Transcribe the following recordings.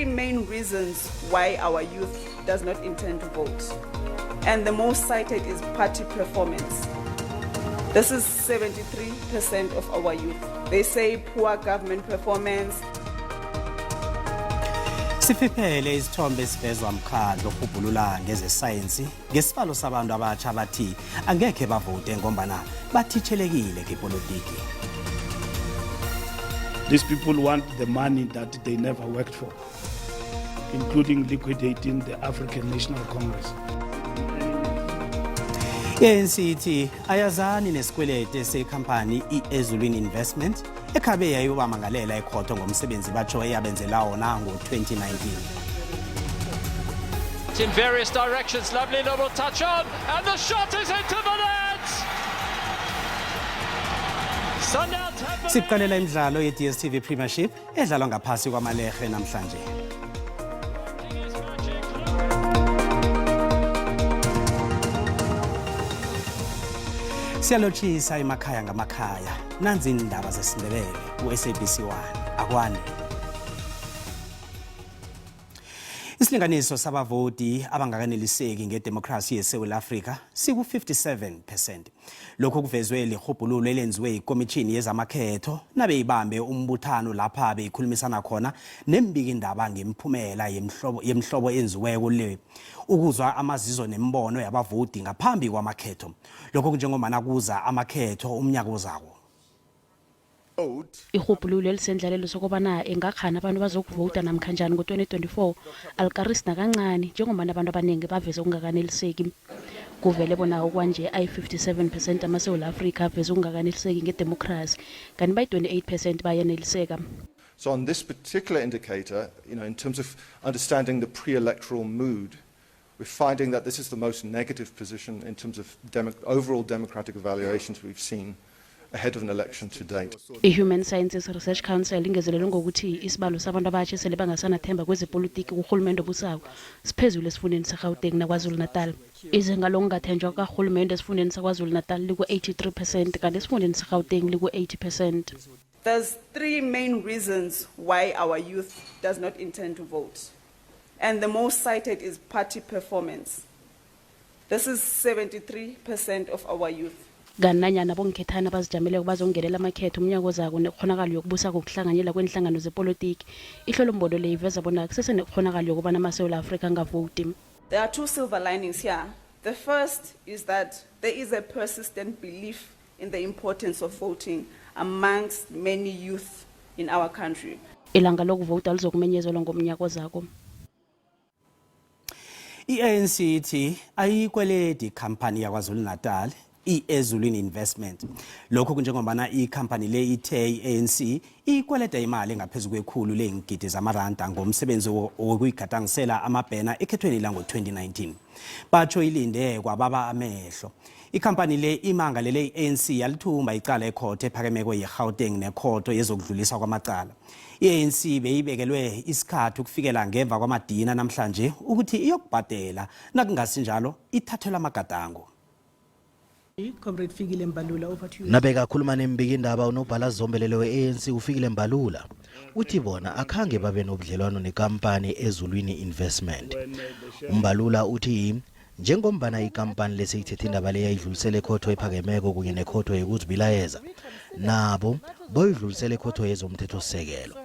three main reasons why our youth does not intend to vote. And the most cited is party performance. This is 73% of our youth. They say poor government performance. Sifiphele isithombe esivezwa mkhandlu orhubhulula ngezesayensi ngesibalo sabantu abatsha abathi angekhe bavote ngombana bathitshelekile ngepolitiki. These people want the money that they never worked for, including liquidating the African National Congress. I-ANC ithi ayazani nesikwelede sekhampani i-Ezulwini Investment ekhabe yayobamangalela ekhotho ngomsebenzi batsho eyabenzela wona ngo-2019. In various directions, lovely little touch on, and the shot is into the net! Sundowns have the Siqalela imidlalo ye-DStv Premiership edlalwa ngaphasi kwamalerhe namhlanje. Siyalotshisa emakhaya ngamakhaya. Nanzi iindaba zesiNdebele ku-SABC 1. Akwande. Isilinganiso sabavoti abangakaneliseki ngedemokhrasi yeSewula Afrika siku-57%. Lokhu kuvezwe lirhubhululo elenziwe yiKomitjhini yezamaKhetho nabeyibambe umbuthano lapha beyikhulumisana khona nembikindaba ngemiphumela yemhlobo, yemhlobo enziweko le ukuzwa amazizo nemibono yabavoti ngaphambi kwamakhetho. Lokhu kunjengombana kuza amakhetho umnyaka ozako. Irhubhululo elisendlalelo sokobana ingakghani abantu bazokuvowuda namkha njani ngo-2024 alikarisi nakancani njengombana abantu abanengi baveze ukungakaneliseki. Kuvele bona okwanje ayi-57 percent amaSewula Afrika aveze ukungakaneliseki ngedemokhrasi kanti bayi-28 percent bayaneliseka. So on this particular indicator, in terms of understanding the pre-electoral mood, we're finding that this is the most negative position in terms of overall democratic evaluations we've seen ahead of an election to date. I-Human Sciences Research Council ingezelele ngokuthi isibalo sabantu abatjha esele bangasanathemba kwezepolitiki kurhulumende obusako siphezulu esifundeni seGauteng naKwaZulu-Natal. Izinga lokungathenjwa kukarhulumende esifundeni saKwaZulu-Natal liku-83 percent kanti esifundeni seGauteng liku-80 percent. There's three main reasons why our youth does not intend to vote. And the most cited is party performance. This is 73% of our youth. Kanti nanyana bongikhethana abazijameleko bazongenela amakhetho umnyaka ozako nekghonakalo yokubusa ngokuhlanganyela kweenhlangano zepolitiki, ihlolombono le iveza bona kusesenekghonakalo yokubana amaSewula Afrika angavowudi. There are two silver linings here. The first is that there is a persistent belief in the importance of voting amongst many youth in our country. Ilanga lokuvowuda lizokumenyezelwa ngomnyaka ozako. I-ANC ithi ayikweledi ikhampani yaKwaZulu-Natal i-Ezulwini Investment. Lokhu kunjengombana ikhampani le ithe i-ANC ikweleda imali engaphezu kwekhulu leengidi zamaranda ngomsebenzi wokuyigadangisela amabhena ekhethweni lango-2019. Batsho ilinde kwababa amehlo. Ikhampani le imangalele i-ANC yalithumba icala ekhotho ephakemeko ye-Gauteng nekhotho yezokudluliswa kwamacala. I-ANC beyibekelwe isikhathi ukufikela ngemva kwamadina namhlanje ukuthi iyokubhadela, nakungasinjalo ithathelwa amagadango. Comrade Fikile Mbalula, over to you. Nabekakhuluma nembikindaba unobhala zombelele we-ANC uFikile Mbalula uthi bona akhange babe nobudlelwano nekampani Ezulwini Investment. UMbalula uthi njengombana ikampani leseyithethe indaba le yayidlulisela ekhotho ephakemeko kunye nekhotho yokuzibilayeza nabo boyidlulisela ekhotho yezomthethosisekelo.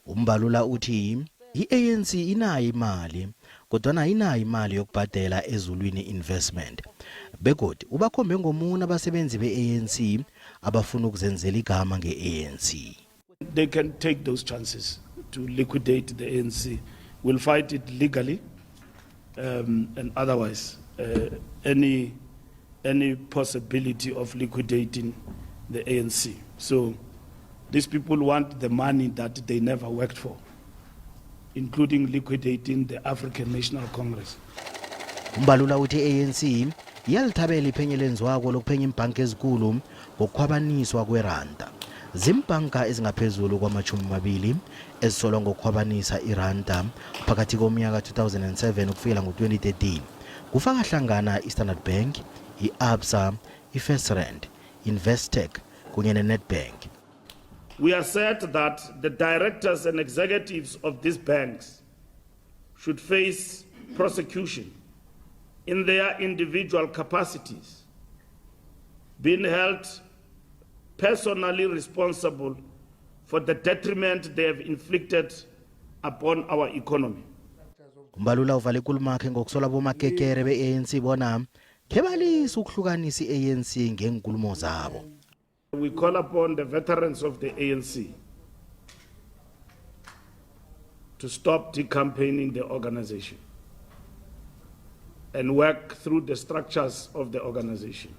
UMbalula uthi i-ANC inayo imali kodwana ayinayo imali yokubhadela Ezulwini Investment begodu ubakhombe ngomuna abasebenzi be-ANC abafuna ukuzenzela igama nge-ANC. They can take those chances to liquidate the ANC. We'll fight it legally and otherwise, any possibility of liquidating the ANC. So these people want the money that they never worked for, including liquidating the African National Congress. UMbalula uthi i-ANC iyalithabela iphenyo elenziwako lokuphenya iimbhanka ezikulu ngokukhwabaniswa kweranda. Zimbhanka ezingaphezulu kwama-20 ezisolwa ngokukhwabanisa iranda phakathi komnyaka 2007 ukufikela ngo-2013, kufaka hlangana i-Standard Bank, i-Absa, i-FirstRand, Investec kunye ne-Nedbank. We assert that the directors and executives of these banks should face prosecution in their individual capacities, being held personally responsible for the detriment they have inflicted upon our economy. Umbalula uvale ikulumakhe ngokusola bomakekere be-ANC bona khebalise ukuhlukanisa i-ANC ngeenkulumo zabo. We call upon the veterans of the ANC to stop decampaigning the organization and work through the structures of the organization.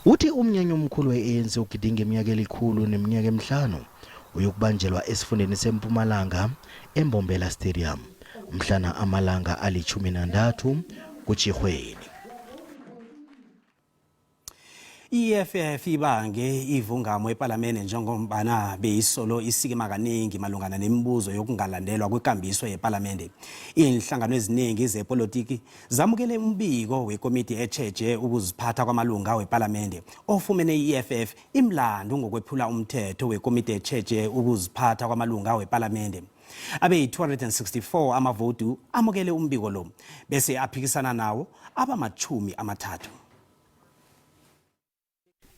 Uthi umnyanya omkhulu we-ANC ogidinga iminyaka elikhulu neminyaka emihlanu uyokubanjelwa esifundeni seMpumalanga eMbombela Stadium mhlana amalanga ali-13 kuTjhirhweni. I-EFF ibange ivungamo ePalamende njengombana beyisolo isikima kaningi malungana nemibuzo yokungalandelwa kwekambiso yePalamende. Iinhlangano eziningi zepolitiki zamukele umbiko wekomiti etjheje ukuziphatha kwamalunga wePalamende ofumene i-EFF imlandu ngokwephula umthetho wekomiti etjheje ukuziphatha kwamalunga wePalamende. Abe yi-264 amavoti amukele umbiko lo bese aphikisana nawo abama-30.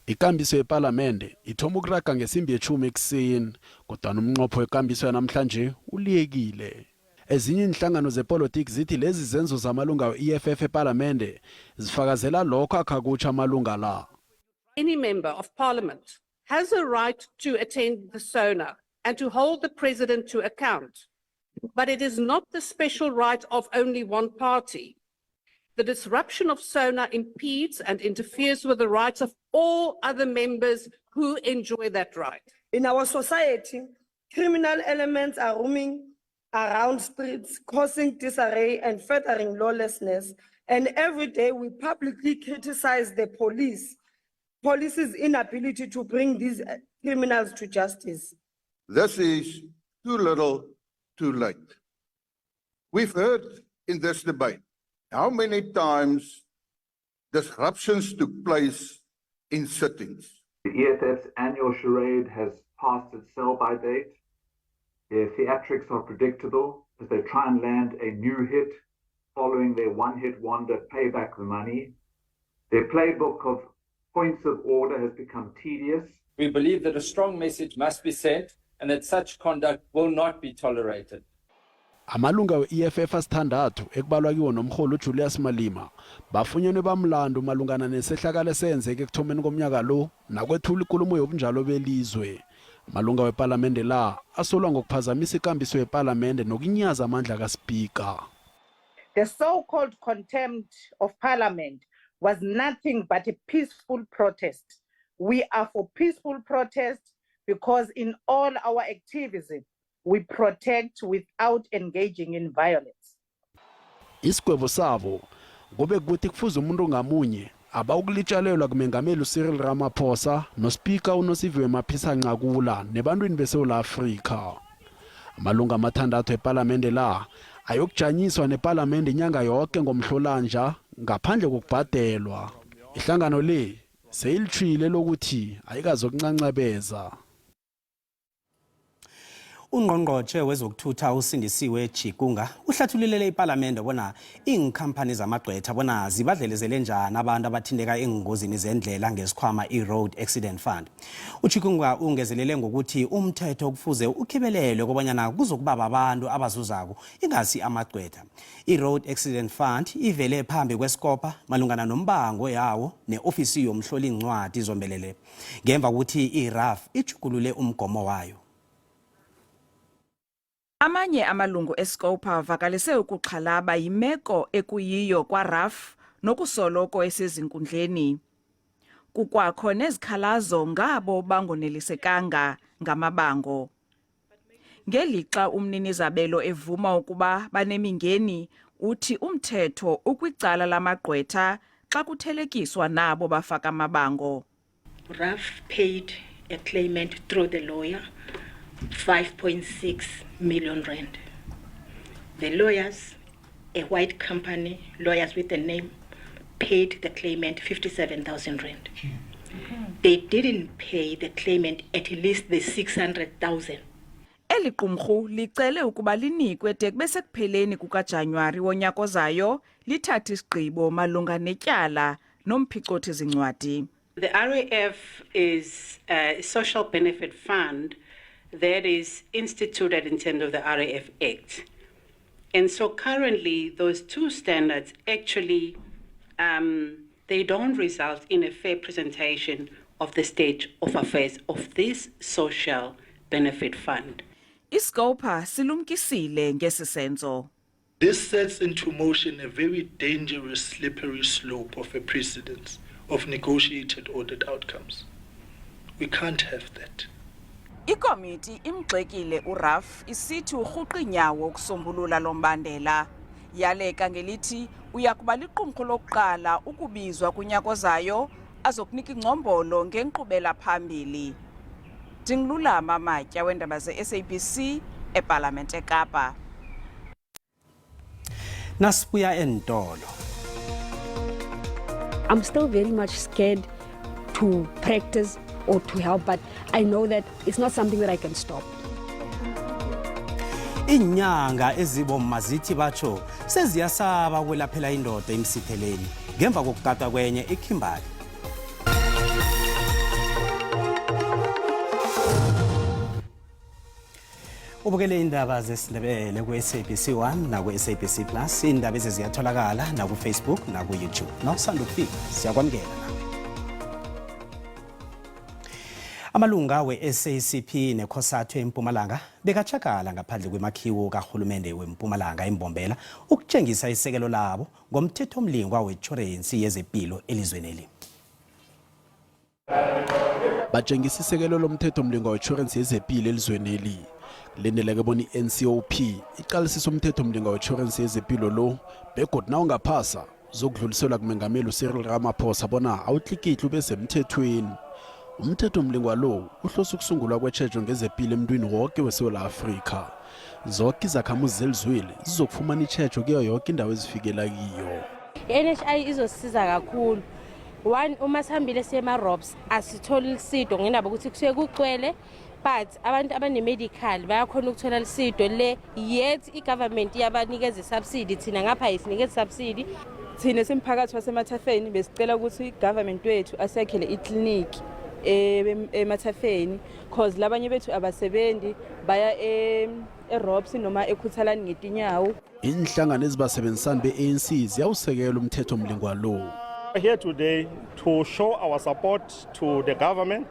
Ikambiso yePalamende ithoma ukuraga ngesimbi yetjhumi ekuseni, kodwana umnqopho wekambiso yanamhlanje uliyekile. Ezinye iinhlangano zepolitiki zithi lezi zenzo zamalunga we-EFF ePalamende zifakazela lokho akhakutjho amalunga la. Any member of parliament has a right to attend the SONA and to hold the president to account. But it is not the special right of only one party. The disruption of SONA impedes and interferes with the rights of all other members who enjoy that right. In our society, criminal elements are roaming around streets, causing disarray and furthering lawlessness. And every day we publicly criticize the police's inability to bring these criminals to justice. This is too little, too late. We've heard in this debate how many times disruptions took place in sittings. The EFF's annual charade has passed its sell-by date. Their theatrics are predictable as they try and land a new hit following their one-hit wonder Pay Back the Money. Their playbook of points of order has become tedious. We believe that a strong message must be sent and that such conduct will not be tolerated. Amalunga we-EFF asithandathu ekubalwa kiwo nomrholi uJulius Malema bafunyenwe bamlandu malungana nesehlakalo esenzeke ekuthomeni komnyaka lo nakwethula ikulumo yobunjalo belizwe. Amalunga wepalamende la asolwa ngokuphazamisa ikambiso yepalamende nokunyaza amandla kaspika. The so-called contempt of parliament was nothing but a peaceful protest. We are for peaceful protest because in all our activism, we protect without engaging in violence. Isigwebo sabo kube kuthi kufuze umuntu ngamunye abawukulitshalelwa kumengameli uCyril Ramaphosa nospika uNosiviwe Mapisa Nqakula nebantwini beSewula Afrika. Amalunga amathandathu epalamende la ayokujanyiswa nepalamende inyanga yoke ngomhlolanja ngaphandle kokubhadelwa. Ihlangano le seyilitshwile lokuthi ayikazokuncancabeza. Ungqongqotjhe wezokuthutha uSindisiwe Chikunga uhlathululele iPalamende bona iinkhampani zamagqwetha bona zibadlelezele njani abantu abathinteka eengozini zendlela ngesikhwama i-Road Accident Fund. UChikunga ungezelele ngokuthi umthetho kufuze ukhibelelwe kobanyana kuzokuba babantu abazuzako ingasi amagqwetha. I-Road Accident Fund ivele phambi kweScopa malungana nombango yawo ne-ofisi yomhlolincwadi zombelele ngemva kokuthi i-RAF ijugulule umgomo wayo. Amanye amalungu eScopa avakalise ukuxhalaba yimeko ekuyiyo kwaRAF nokusoloko esezinkundleni. Kukwakho nezikhalazo ngabo bangonelisekanga ngamabango. Ngelixa umninizabelo evuma ukuba banemingeni, uthi umthetho ukwicala lamagqwetha xa kuthelekiswa nabo bafaka amabango. RAF paid a claimant through the lawyer 5.6 million rand. The lawyers, a white company, lawyers with a name, paid the claimant 57,000 rand. They didn't pay the claimant at least the 600,000. Eli qumrhu licele ukuba linikwe de kube sekupheleni kukaJanuwari wonyaka ozayo lithathe isigqibo malunga netyala nomphicothi-zincwadi. The RAF is a social benefit fund that is instituted in terms of the RAF Act. And so currently, those two standards actually, they don't result in a fair presentation of the state of affairs of this social benefit fund. IScopa silumkisile ngesi senzo. This sets into motion a very dangerous, slippery slope of a precedence of negotiated audit outcomes. We can't have that. Ikomiti imgxekile uRaff isithi urhuqa iinyawo ukusombulula lo mbandela. Yaleka ngelithi uya kuba liqumrhu lokuqala ukubizwa kunyaka ozayo azokunika ingcombolo ngenkqubela phambili. NdinguLulama Matya weendaba ze-SABC ePalamente eKapa. Nasibuya entolo. I'm still very much scared to practice or to help, but I know that it's not something that I can stop. Iinyanga ezibomma zithi batsho seziyasaba ukwelaphela indoda emsitheleni ngemva kokukatwa kwenye eKimberley. Ubukele indaba zesiNdebele ku-SABC 1 naku-SABC Plus. Iindaba ezi ziyatholakala naku-Facebook naku-YouTube. Nawusanda ukufika, siyakwamukela nawe. Amalunga we-SACP neCOSATU eMpumalanga bekatshakala ngaphandle kwemakhiwo kahulumende weMpumalanga eMbombela ukutshengisa isekelo labo ngomthethomlingwa wetjhorensi yezepilo elizweneli. Batshengisa isekelo lomthethomlingwa wetjhorensi yezepilo elizweneli. Kulindeleke bona i-NCOP iqalisise umthethomlingwa wetjhorensi yezepilo lo, begodu nawungaphasa zokudluliselwa kumengameli uCyril Ramaphosa bona awutlikitle ube semthethweni. Umthethomlingwa lo uhlose ukusungulwa kwetjhejo ngezepilo emntwini woke weSewula Afrika. Zonke izakhamuzi zelizweli zizokufumana itjhejo kuyo yoke indawo ezifikela kiyo. I-NHI izosisiza kakhulu. One, uma sihambile siye ema-ROBS asitholi lisido ngendaba ukuthi kusuke kugcwele, but abantu abane-medical bayakhona ukuthola lisido le, yet i-government iyabanikeza i-subsidy, thina ngapha ayisinikeza i-subsidy. Thina simphakathi wasemathafeni besicela ukuthi i-government wethu asakhele ikliniki emathafeni, cause labanye bethu abasebenzi baya eRobs noma eKhuthalani ngetinyawo. Inhlangano ezibasebenzisani be-ANC ziyawusekela umthethomlingwa lo. We're here today to show our support to the government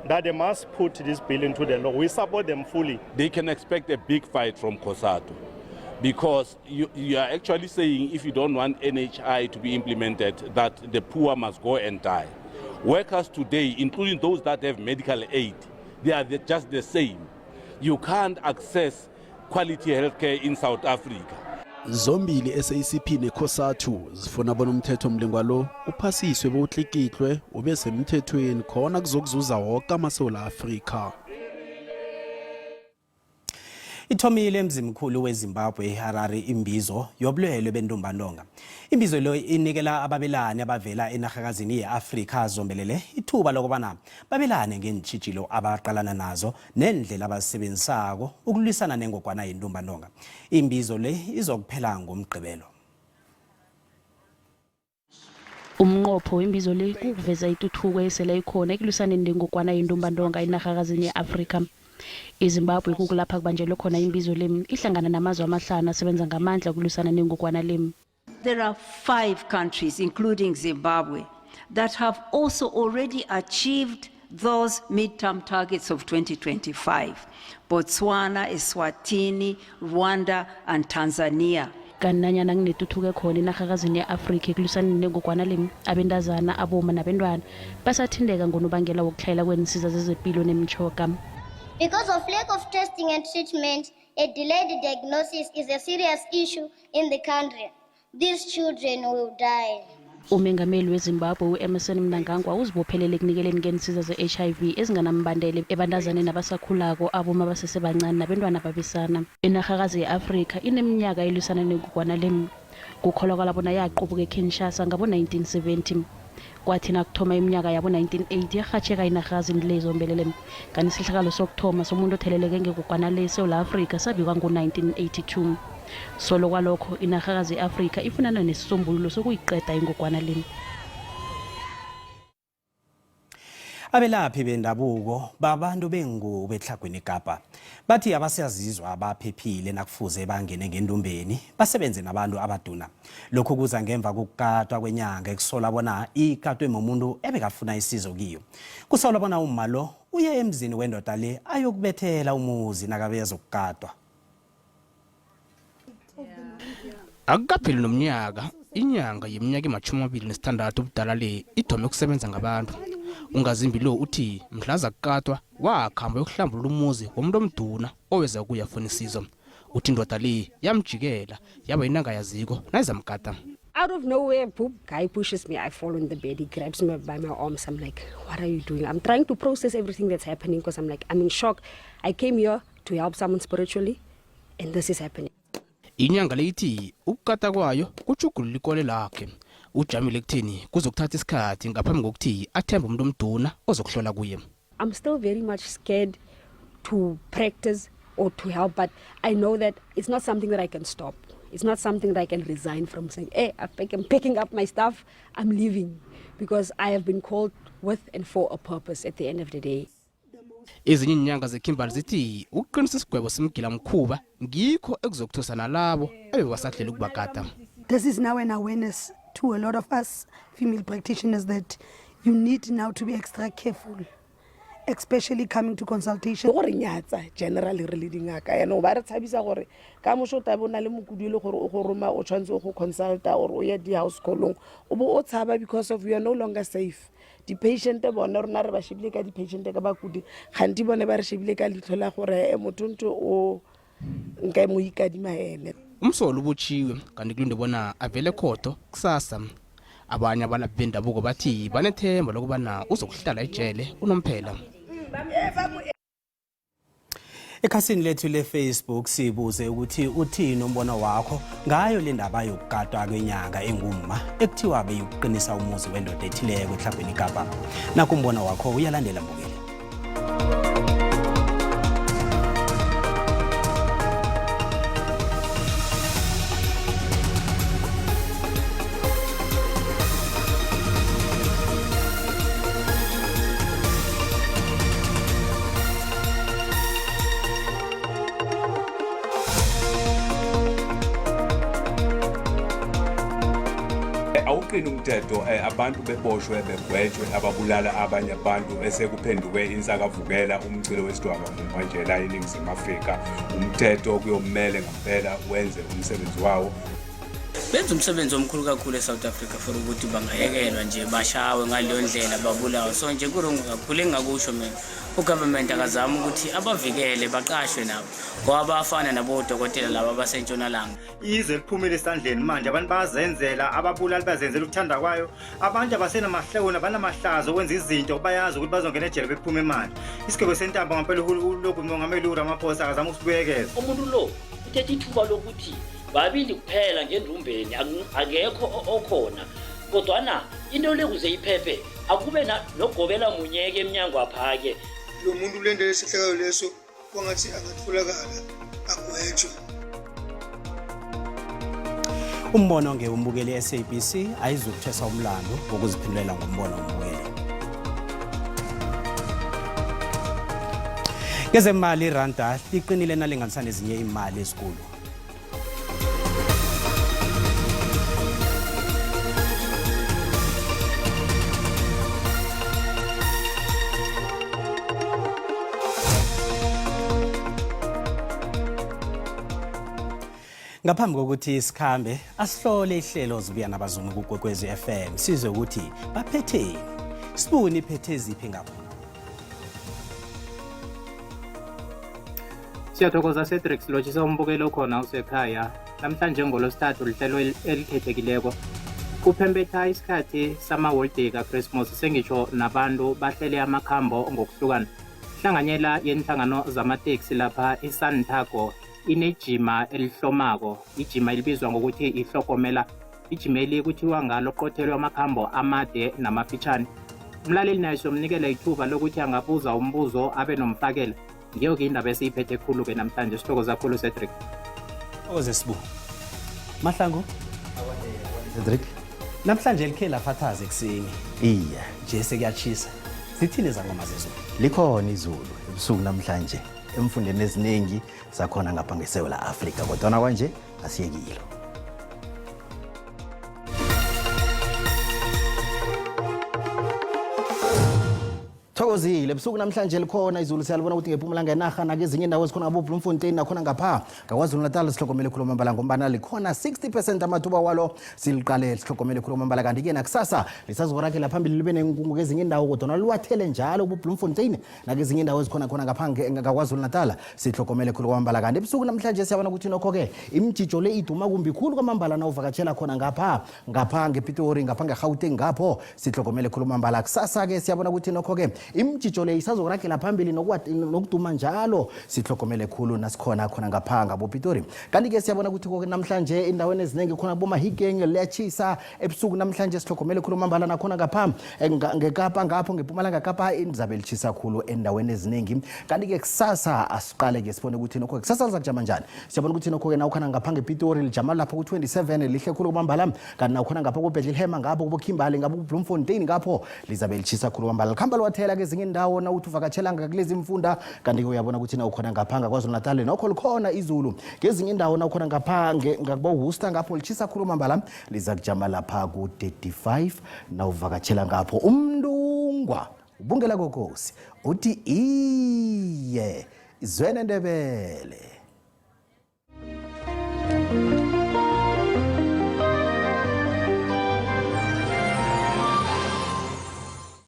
that they must put this bill into the law. We support them fully. They can expect a big fight from COSATU, because you are actually saying if you don't want NHI to be implemented, that the poor must go and die. Workers today, including those that have medical aid, they are just the same. You can't access quality healthcare in South Africa. Zombili SACP neCOSATU zifuna bona umthethomlingwa lo uphasiswe bewutlikitlwe ube semthethweni khona kuzokuzuza woke amaSewula Afrika. Ithomile emzimkhulu weZimbabwe eHarare imbizo yobulwelwe bentumbantonga. Imbizo lo inikela ababelani abavela enarhakazini ye-Afrika zombelele ithuba lokubana babelane ngeentjhijilo abaqalana nazo nendlela abazisebenzisako ukulwisana nengogwana yentumbantonga. Imbizo le izokuphela ngoMgqibelo. Umnqopho wembizo le kukuveza ituthuko esele ikhona ekulwisaneni nengogwana yentumbantonga enarhakazini ye-Afrika. IZimbabwe, kukulapha kubanjelwe khona imbizo le, ihlangana namazwe amahlanu asebenza ngamandla ukulwisana nengogwana le. There are five countries, including Zimbabwe, that have also already achieved those midterm targets of 2025. Botswana, Eswatini, Rwanda, and Tanzania. Kanti nanyana kunetuthuko ekhona enarhakazini ye-Afrika ekulwisaneni nengogwana le, abentazana, aboma nabentwana basathinteka ngonobangela wokutlhayela kweensiza zezepilo nemitjhoga. Because of lack of testing and treatment, a delayed diagnosis is a serious issue in the country. These children will die. Umengameli weZimbabwe u-Emmerson Mnangagwa uzibophelele ekunikeleni ngeensiza ze-HIV ezinganambandela ebantazaneni abasakhulako, aboma abasesebancane nabentwana babesana. Inarhakazi ye-Afrika ineminyaka elwisana nengogwana le. Kukholakala bona yaqubuka eKinshasa ngabo-1970. Kwathi nakuthoma iminyaka yabo-1980 yarhatjheka inarhakazini le zombelele. Kanti isehlakalo sokuthoma somuntu otheleleke ngegogwana le eSewula Afrika sabikwa ngo-1982. Solo kwalokho inarhakazi i-Afrika ifunana nesisombululo sokuyiqeda ingogwana le. Abelaphi bendabuko babantu bengubo eTlhagwini Kapa bathi abasazizwa baphephile nakufuze bangene ngendumbeni basebenze nabantu abaduna. Lokhu kuza ngemva kokukatwa kwenyanga ekusolwa bona ikatwe mumuntu ebekafuna isizo kiyo. Kusolwa bona umma lo uye emzini wendoda le ayokubethela umuzi nakabe ezokukatwa. Akukapheli nomnyaka, inyanga yeminyaka ema-26 ubudala le ithome ukusebenza ngabantu. Ungazimbi lo uthi mhla azakukatwa wakhamba yokuhlambulula umuzi womuntu omduna oweza kuye afuna isizo. Uthi indoda le yamjikela yaba inangayaziko nayizamkata. Out of nowhere, boop, guy pushes me. I fall on the bed. He grabs me by my arms. I'm like, what are you doing? I'm trying to process everything that's happening because I'm like, I'm in shock. I came here to help someone spiritually, and this is happening. Inyanga le ithi ukukata kwayo kutjhugulula ikole lakhe. Ujamile ekutheni kuzokuthatha isikhathi ngaphambi kokuthi athembe umuntu omduna ozokuhlola kuye. I'm still very much scared to practice or to help, but I know that it's not something that I can stop. It's not something that I can resign from, saying, hey, I'm picking up my stuff, I'm leaving, because I have been called with and for a purpose at the end of the day. Ezinye iinyanga zeKimberley zithi ukuqinisa isigwebo semgilamkhuba ngikho ekuzokuthusa nalabo ebebasahlela ukubakata. This is now an awareness to a lot of us female practitioners that you need now to be extra careful, especially coming to consultation. Go re nyatsa generally re le dingaka, yaanong ba re tshabisa gore ka moso o tlabe o na le mokudi e le gore o go roma, o tshwanetse o go consulta or o ye di-house callong, o bo o tshaba because of you are no longer safe. Di-patient bone rona re ba shebile ka di-patient ka bakudi, gantsi bone ba re shebile ka leitlho la gore e motho ntho o nka mo ikadima ene. Umsolo ubotshiwe kanti kulinde bona avele ekhotho kusasa. Abanye abalaphi bendabuko bathi banethemba lokubana uzokuhlala ejele unomphela. Ekhasini lethu le-Facebook sibuze ukuthi uthini umbono wakho ngayo le ndaba yokukatwa kwenyanga engumma ekuthiwa beyikuqinisa umuzi wendoda ethileko eTlhagwini Kapa. Nakhu umbono wakho uyalandela mbukeli. Awuqini umthetho, abantu beboshwe begwetshwe ababulala abanye abantu esekuphenduke insakavukela umchilo wesidwaba mumva nje la eNingizimu Afrika. Umthetho kuyomele ngampela wenze umsebenzi wawo. Benza umsebenzi omkhulu kakhulu eSouth Africa for ukuthi bangayekelwa nje bashawe ngaleyo ndlela babulawe. So nje ku-wrong kakhulu. Engingakusho mina, ugovernment akazama ukuthi abavikele, baqashwe nabo ngoba bayafana nabodokotela laba abasentshonalanga. Izwe liphumile esandleni manje, abantu bayazenzela, ababulali bazenzela ukuthanda kwayo. Abantu abasenamahloni, abanamahlazo okwenza izinto, bayazi ukuthi bazongena ejele bephume manje. Isigwebo sentambo ngampela lokhu uMongameli uRamaphosa akazama ukusibuyekeza. Umuntu lo uthethe ithuba lokuthi babili kuphela ngendumbeni, akekho okhona, kodwana into le kuze iphephe akube nogobela munyeke emnyango aphake. Lo muntu ulendele isihlakalo leso, kwangathi angatholakala agwetshwe. Umbono ngewumbukeli SABC ayizukuthwesa umlando wokuziphendulela ngombono wombukeli. Kezemali, iranda liqinile nalinganisana nezinye imali ezikulu. Ngaphambi kokuthi sikhambe, asihlole ihlelo zibuya nabazumi kuKwekwezi FM, sizwe ukuthi baphetheni. Sibuni iphethe ziphi ngapho? Siyathokoza Cedric, silotshisa umbukeli okhona usekhaya. Namhlanje ngolosithathu lihlelo elikhethekileko. Kuphembetha isikhathi samaholideyi kaChristmas, sengisho nabantu bahlele amakhambo ngokuhlukana. Hlanganyela yenhlangano zamateksi lapha iSantago inejima elihlomako, ijima elibizwa ngokuthi ihlokomela. Ijimeli kuthiwa ngalo qothelwe amakhambo amade namafitshane. Umlaleli naye siyomnikela ithuba lokuthi angabuza umbuzo abe nomfakela. Ngiyo-ke indaba esiyiphethe khulu-ke namhlanje. Sithokoza khulu, Cedric. Thokoze, Sibu. Mahlangu. Cedric. Namhlanje likhe lafathaza ekuseni. Iye. Nje sekuyatshisa. Zithini zangoma zezulu? Likhona izulu ebusuku namhlanje emfundeni eziningi zakhona ngapha ngeSewula Afrika, kodwana kwanje asiyekilo. Thokozile, ebusuku namhlanje likhona izulu, siyalibona ukuthi ngePumalanga yenarha nakezinye indawo ezikhona ngabo-Bloemfontein nakhona ngapha ngaKwaZulu Natal sihlogomele khulu kwamambala, ngombana likhona 60% amathuba walo. Siliqale sihlogomele khulu kwamambala. Kanti-ke nakusasa lisazokurakela phambili libe nenkungu kezinye indawo, kodwana liwathele njalo kubo-Bloemfontein nakezinye indawo ezikhona khona ngapha ngaKwaZulu Natal, sihlogomele khulu kwamambala. Kanti ebusuku namhlanje siyabona ukuthi nokho-ke imijijo le iduma kumbi khulu kwamambala nawuvakatshela khona ngapha ngePitori, ngapha ngeGauteng ngapho, sihlogomele khulu kwamambala. Kusasa-ke siyabona ukuthi nokho-ke imijijo le isazokuragela phambili nokuduma njalo, sihlogomele khulu nasikhona khona ngapha ngaboPitori. Kanti-ke siyabona ukuthi koke namhlanje endaweni eziningi khona boMahikeng liyatshisa ebusuku namhlanje, sihlogomele khulu kwamambala. Nakhona ngapha ngeKapa ngapho ngePumalanga Kapa inzabe litshisa khulu endaweni eziningi. Kanti-ke kusasa asiqale-ke sibone ukuthi nokho kusasa liza kujama njani. Siyabona ukuthi nokho-ke nawukhona ngapha ngePitori lijama lapho ku-27, lihle khulu kwamambala. Kanti nawukhona ngapha kuBethlehem ngapho kuboKimberley ngapho kuBloemfontein ngapho lizabe litshisa khulu kwamambala, likhamba liwathela kezinye indawo nawuthi uvakatshela ngakulezi mfunda. Kanti-ke uyabona ukuthi nawukhona ngapha ngaKwaZulu Natal nokho likhona izulu ngezinye indawo, nawukhona ngapha ngakubo-Worcester ngapho litshisa khulu kwamambala, liza kujama lapha ku-35 nawuvakatshela ngapho. Umntungwa ubungela kokosi uthi iye, Zwene Ndebele.